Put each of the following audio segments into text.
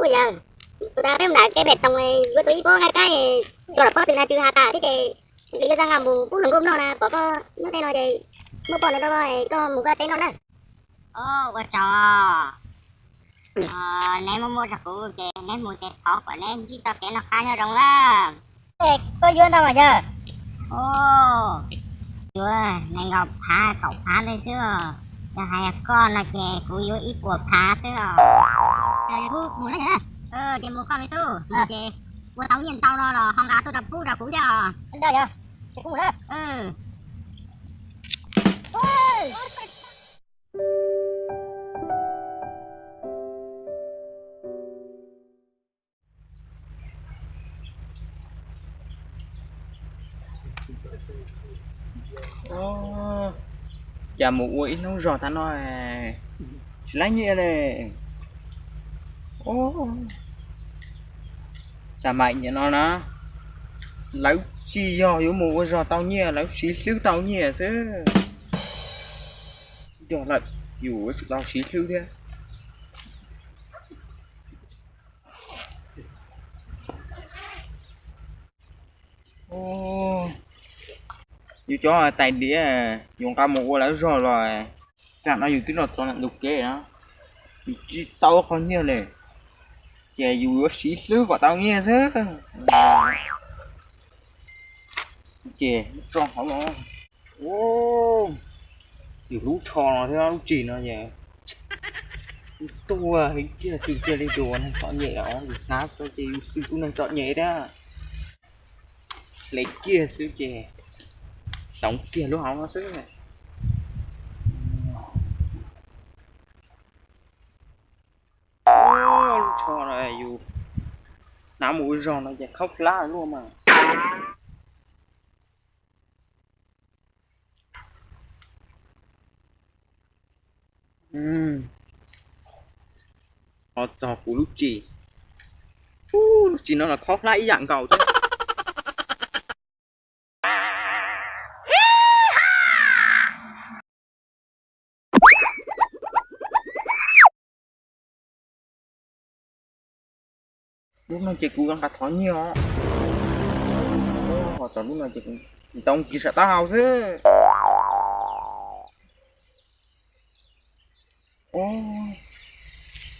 Yawg, kuv tas peb mus nram kev pem toos yuav tau ib pob nqaij qab, tso los pob twg na tsw ha tas thiab ces yuav xa nqa mus pub hluas nkauj noj na, pom koj nyob tej no ces muab poj no rau koj, koj mus koj teb noj na. Ua tsaug. Neb muab muab rau kuv ces neb mus ces thov kom neb ntsib txoj kev noj qab nyob zoo na. Koj yuav ntau mas yawg? Yuav nees nkaum phav kaum phav ntawd xwb. Yog hais koj no ces kuv yuav ib puas phav xwb os. Ces mus koj me tub, mus ces ua tau nyiaj ntau no los ho nqa tuaj rau pub rau kuv thiab os. Cas mus ua ib hnub zog tag no tsis laib nyiaj li. Xav mas nim no na, lawv tsis yog yuav mus ua zog tau nyiaj, lawv siv hlwb tau nyiaj xwb. Yog lawm, yus yuav tsum tau siv hlwb thiab. Yus cov tais diav yuav nqa mus ua lawv zog los, tsam no yus twb los txog ntawm ntug kev na, yus tsis tau qhov nyiaj li, ces yus yuav siv hlwb kom tau nyiaj xwb. Ces tso hauv no. Yus lub tsho no thiab lub tsis no ces tuag li kiag, xwb kiag li tus neeg txom nyem os, yus hnav tso ces yus xwb tus neeg txom nyem thiab. Hle kiag xwb ces toov kiag lub hauv no xwb. Lub tsho no yus hnav mus ua zog no ces khaub hlab luaj mas. Ho txog kuv lub tsis, lub tsis no los khaub hlab ib yam nkaus thiab. Lub no ces kuv yuav nqa thov nyiaj os. Ho txog lub no ces kuv ntoo kiag saum taub hau xwb.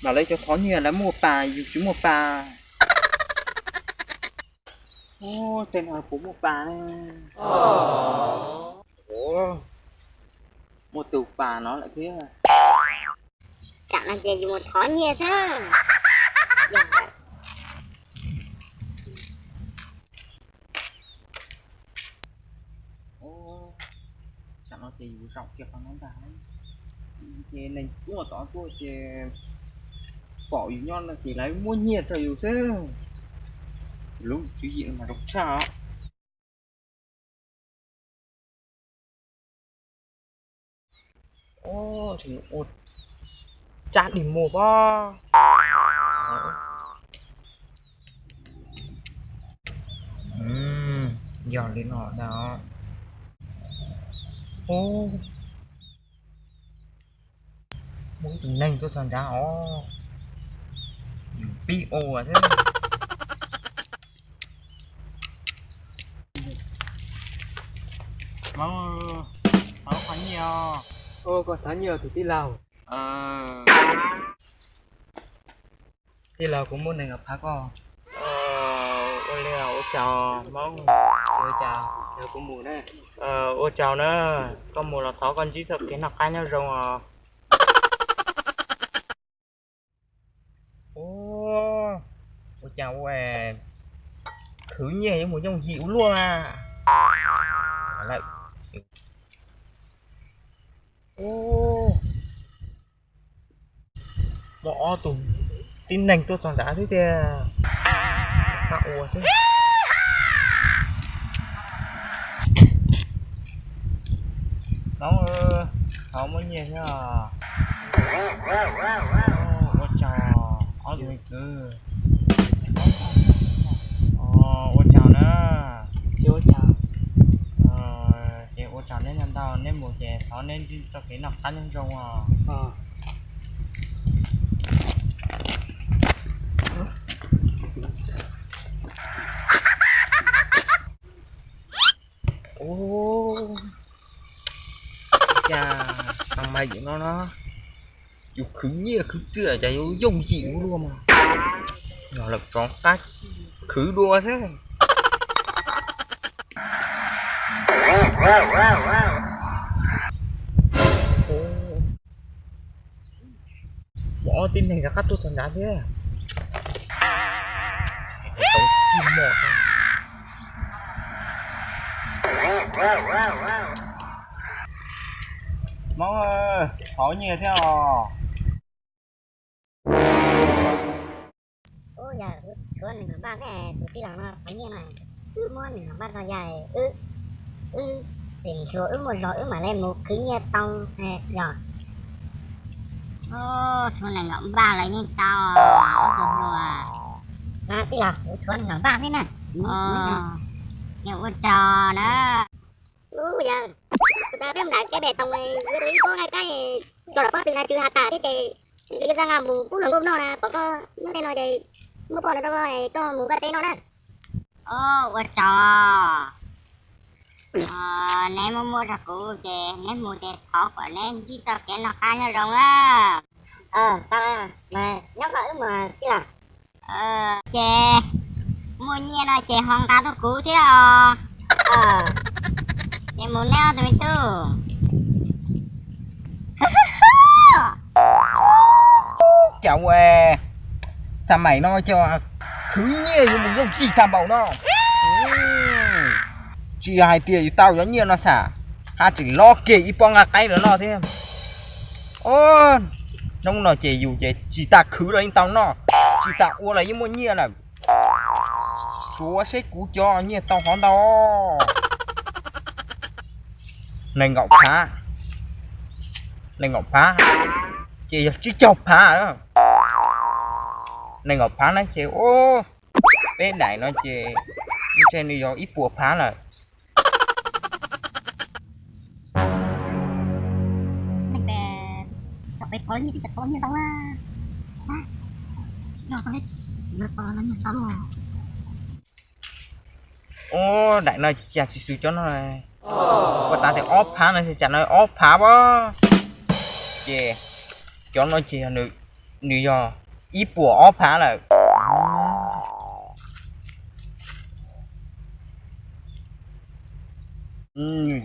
Mas lawv cov thov nyiaj lawv muaj pas, yus tsis muaj pas. Tej no puas muaj pas ne? Muaj tus pas no lawm thiab. Tsam no ces yus mus thov nyiaj xwb. Tsam no ces yus zaum kiag qhov no ntag. Ces neeg tuaj tod tuaj ces pom yus nyob no ces lawv muab nyiaj rau yus xwb. Lub tswv yim no mas zoo tshaj os. Ua tsab dig muag pob. Yog li no ntag. Muaj ib tug neeg tuaj txog nrad os. Yus pib ua thiab. Hmoob, thov qhov nyiaj os. Koj thov nyiaj tus tij laug. Tij laug, kuv muab nees nkaum phav koj. Ua li ua tsaug Hmoob. Ua tsaug na, koj mus los thov koj ntsib txoj kev noj qab nyob zoo os. Ua cas ua khwv nyiaj yuav mus yooj yim ua luaj na. Muaj ob tug tib neeg tuaj txog nrad thiab tiag. Rov qab ua xwb. Hmoob, thov muab nyiaj thiab os. Ua tsaug ob tug me kwv. Ua tsaug na. Ces ua tsaug neb ntau ntau, neb mus ces thov neb ntsib txoj kev noj qab nyob zoo os. Cas tau mas yim no no, yus khwv nyiaj khwv txiaj cas yuav yooj yim ua luaj mas. Yog lawm tso qab khwv dua xwb. Ua ob tib neeg rov qab tuaj txog nrad thiab. Hmoob, thov nyiaj thiab os. Ub, yog wb tshuav nees nkaum npaj thiab tus tij laug no thov nyiaj no, wb muab nees nkaum npaj rau yawg, wb, wb tseem hluas wb muaj zog wb mam li mus khwv nyiaj tau yog. Tshuav nees nkaum npaj los yeej tau, tus hluas. Tij laug, kuv tshuav nees nkaum npaj thiab na. Ces ua tsaug na. Ub, yog tus tas peb mus nram kev pem toom yuav tau ib pob nqaij qaib tso rau pob tw na tsw has tas thiab ces yuav xa nqa mus pub hluas nkauj noj na, pom koj nyob tej no ces muab pob no rau koj, koj mus vaj teb noj na. Ua tsaug. Neb muab muab rau kuv ces neb mus ces thov kom neb ntsib txoj kev noj qab nyob zoo na. Tau, nyob qhov wb mus tij laug. Ces muaj nyiaj no ces ho nqa tuaj kuv thiab os. Ces mus neb ob tug me tub. Cas ua, xa maim no cov khwv nyiaj yuav mus yooj yim tag npaum no. Tsis yog hais tias yus tau cov nyiaj no xav, haj tseem lob kiag ib pob nqaij qaib los noj thiab. Hnub no ces yus ces tsis tas khwv los yeej tau noj, tsis tas ua los yeej muaj nyiaj lawm. Suav seb kuv cov nyiaj tau qhov ntau. Nees nkaum phav, nees nkaum phav, ces yog tsib caug phav. Nees nkaum phav na ces ua, peb daim no ces ntshe nws yog ib puas phav lawm. Ua, daim no cas tsis xws cov no. Ua tas tias ob phav no, tsam no ob phav as. Ces cov no ces nws yog ib puas ob phav lawm.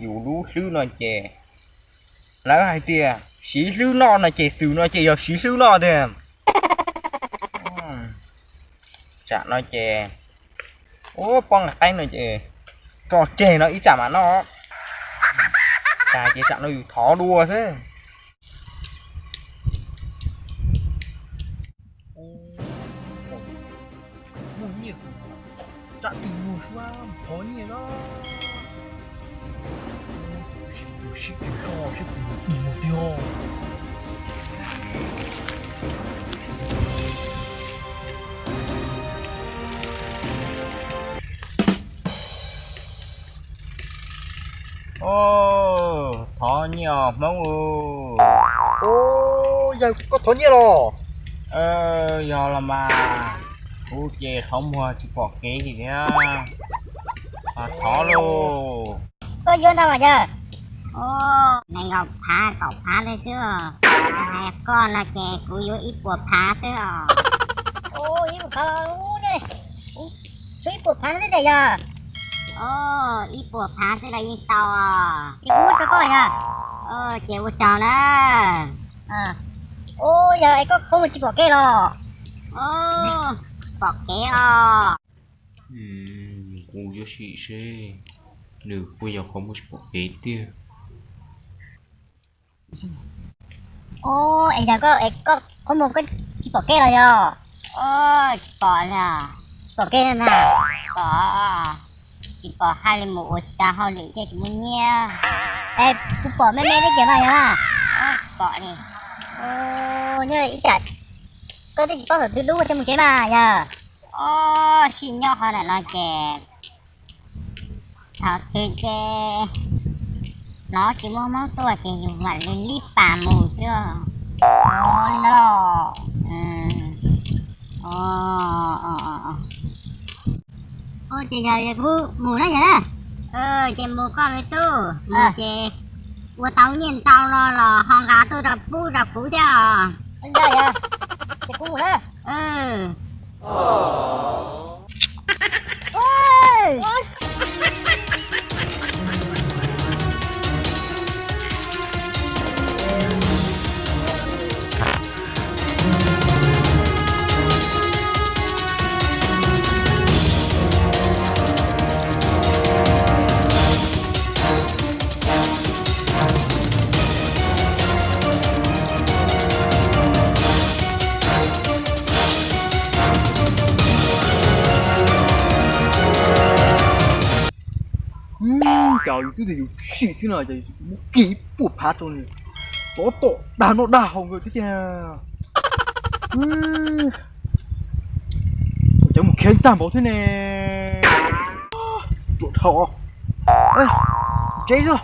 Yus lub hlwb no ces lawv hais tias siv hlwb noj no ces xws no ces yog siv hlwb noj tiag. Tsam no ces, ua, pob nqaij qaib no ces tso tseg no ib tsam mam noj. Tas ces tsam no yus thov dua xwb. Muaj nyiaj, tsam ib mus suab thov nyiaj na. Sim sim tsis so seb puas mus tiag. Thov nyiaj os Hmoob. Yog koj thov nyiaj los? Yog los mas, kuv ces qhov muag tsis pom kev li thiab. Thov lauj. Koj yuav ntau mas yog? Nees nkaum phav kaum phav li xwb. Hais koj no ces kuv yuav ib puas phav xwb os. Ib puas phav, tshuav ib puas phav xwb tiag yog? Ib puas phav xwb los yeej tau os. Es kuv muab rau koj yog? Ces ua tsaug na. Yog es koj qhov muag tsis pom kev los? Tsis pom kev os. Kuv yuav sim seb nws puas yog qhov muag tsis pom kev tiag. Es yog koj, koj qhov muag koj tsis pom kev los yog? Tsis pom li. Tsis pom kev na. Pom, tsis pom haj li mus ua tsis tau hauj lwm thiaj tsis muaj nyiaj. Es kuv pom me me li ces mas yog? Tsis pom li. Nyob ib tsam koj twb tsis paub thaum twg lub coj mus tsev mas yog? Sib nyob qhov ntawm no ces thaum twg ces hnov tsis muaj Hmoob tuaj ces yus mam li lib pas mus xwb. Li ntawd los? Ces yog kuv mus na yog na. Ces mus koj me tub, mus ces Ua tau nyiaj ntau no los ho nqa tuaj rau pub rau kuv thiab os. Ntawd yog, ces kuv mus na. Cas yus twb tias yus sim xwb no ces yus muab kiag ib puas phav rau nws, tsov tom dag noj dag haus nkawd thiab tiag. Cov mus khiav tag npaum thiab ne. Ruam dhau. Tsev xwb.